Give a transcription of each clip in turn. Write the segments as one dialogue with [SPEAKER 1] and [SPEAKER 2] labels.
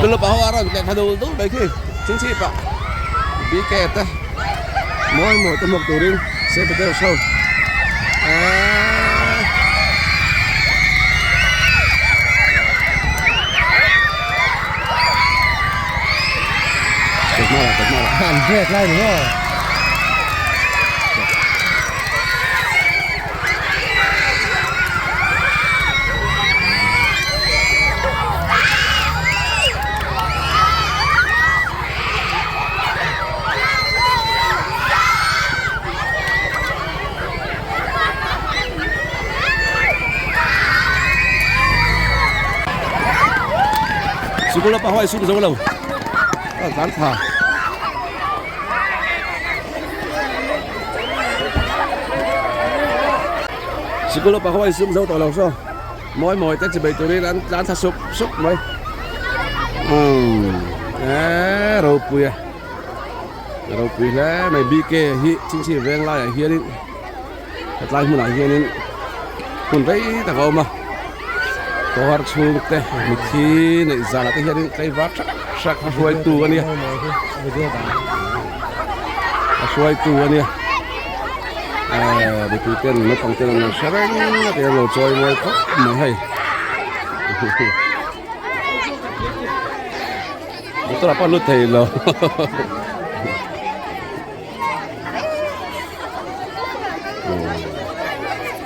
[SPEAKER 1] Sikul naupang ho a rawn tleh thla dul dul mai khi chingchhip ah BK te mawi mawi te hmuak turin Saint Peter's ho eeee
[SPEAKER 2] An break lai ni maw?
[SPEAKER 1] Sikul lampang ho a insum zo lo a tlan thla. Sikul lampang ho a insum zo tawh lo saw mawi mawi te chi bei turin an tlan thla sup sup mai umm eee ropui a ropui hle mai BK hi chingchhip veng laiah hianin hetlai hmunah hianin hun rei tak a awm a kawr chhung te mithi neih zanah te hianin tlaivar hrang hrang a hruaitu a nia a hruaitu a nia ehh mipui ten naupang ten an lo hre reng a ti an lo chawi mawi khawp mai hei motor ah pawh a lut thei lo.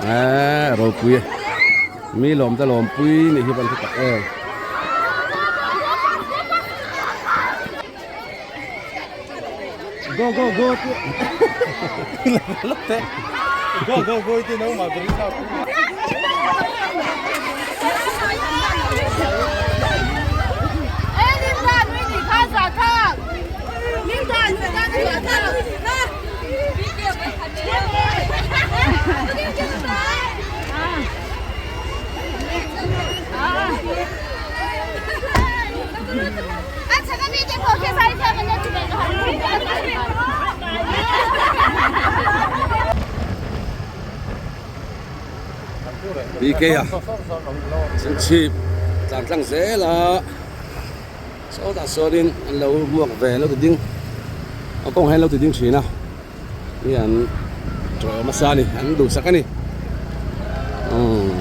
[SPEAKER 1] Eee ropui e mi lawm te lawmpui nih hi van hre tak em.
[SPEAKER 2] Go go go Go go go ti no ma bri sa.
[SPEAKER 1] BK a chhip tlan tlang zel a. Sawtah sawnin an lo hmuak ve an lo ti ding a kawng hian an lo ti ding thin a ni an tawh hmasa a ni an duhsak a ni umm.